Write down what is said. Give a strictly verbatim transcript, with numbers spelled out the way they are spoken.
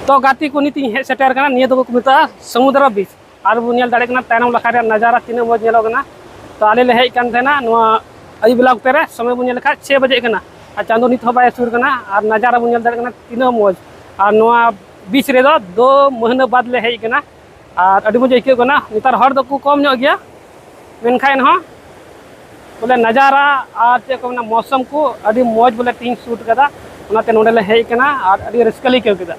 ᱛᱚ ᱜᱟᱛᱮ ᱠᱚ, ᱱᱤᱛ ᱤᱧ ᱦᱮᱡ ᱥᱮᱴᱮᱨ ᱠᱟᱱᱟ, ᱱᱤᱭᱟᱹ ᱫᱚᱠᱚ ᱢᱮᱛᱟᱜᱼᱟ ᱥᱚᱢᱩᱫᱨᱚ ᱵᱤᱪ᱾ ᱟᱨ ᱵᱚᱱ ᱧᱮᱞ ᱫᱟᱲᱮᱭᱟᱜ ᱠᱟᱱᱟ ᱛᱟᱭᱱᱚᱢ ᱞᱟᱠᱷᱟ ᱨᱮᱭᱟᱜ ᱱᱟᱡᱟᱨᱟ ᱛᱤᱱᱟᱹᱜ ᱢᱚᱡᱽ ᱧᱮᱞᱚᱜ ᱠᱟᱱᱟ᱾ ᱛᱚ ᱟᱞᱮ ᱞᱮ ᱦᱮᱡ ᱠᱟᱱ ᱛᱟᱦᱮᱱᱟ ᱱᱚᱣᱟ ᱟᱹᱭᱩᱵ ᱵᱮᱞᱟ ᱚᱠᱛᱮ ᱨᱮ, ᱥᱚᱢᱚᱭ ᱵᱚᱱ ᱧᱮᱞ ᱞᱮᱠᱷᱟᱡ ᱪᱷᱮ ᱵᱟᱡᱮᱜ ᱠᱟᱱᱟ, ᱟᱨ ᱪᱟᱸᱫᱚ ᱱᱤᱛ ᱦᱚᱸ ᱵᱟᱭ ᱦᱟᱹᱥᱩᱨ ᱠᱟᱱᱟ᱾ ᱟᱨ ᱱᱟᱡᱟᱨᱟ ᱵᱚᱱ ᱧᱮᱞ ᱫᱟᱲᱮᱭᱟᱜ ᱠᱟᱱᱟ ᱛᱤᱱᱟᱹᱜ ᱢᱚᱡᱽ᱾ ᱟᱨ ᱱᱚᱣᱟ ᱵᱤᱪ ᱨᱮᱫᱚ ᱫᱳ ᱢᱟᱹᱦᱱᱟᱹ ᱵᱟᱫᱽ ᱞᱮ ᱦᱮᱡ ᱠᱟᱱᱟ, ᱟᱨ ᱟᱹᱰᱤ ᱢᱚᱡᱽ ᱟᱹᱭᱠᱟᱹᱜ ᱠᱟᱱᱟ᱾ ᱱᱮᱛᱟᱨ ᱦᱚᱲ ᱫᱚᱠᱚ ᱠᱚᱢ ᱧᱚᱜ ᱜᱮᱭᱟ, ᱢᱮᱱᱠᱷᱟᱱ ᱮᱱᱦᱚᱸ ᱵᱚᱞᱮ ᱱᱟᱡᱟᱨᱟ ᱟᱨ ᱪᱮᱫ ᱠᱚ ᱢᱮᱱᱟ, ᱢᱚᱥᱚᱢ ᱠᱚ ᱟᱹᱰᱤ ᱢᱚᱡᱽ ᱵᱚᱞᱮ ᱛᱤᱧ ᱥᱩᱴ ᱠᱟᱫᱟ, ᱚᱱᱟᱛᱮ ᱱᱚᱰᱮ ᱞᱮ ᱦᱮᱡ ᱠᱟᱱᱟ ᱟᱨ ᱟᱹᱰᱤ ᱨᱟᱹᱥᱠᱟᱹ ᱞᱮ ᱟᱹᱭᱠᱟᱹᱣ ᱠᱮᱫᱟ᱾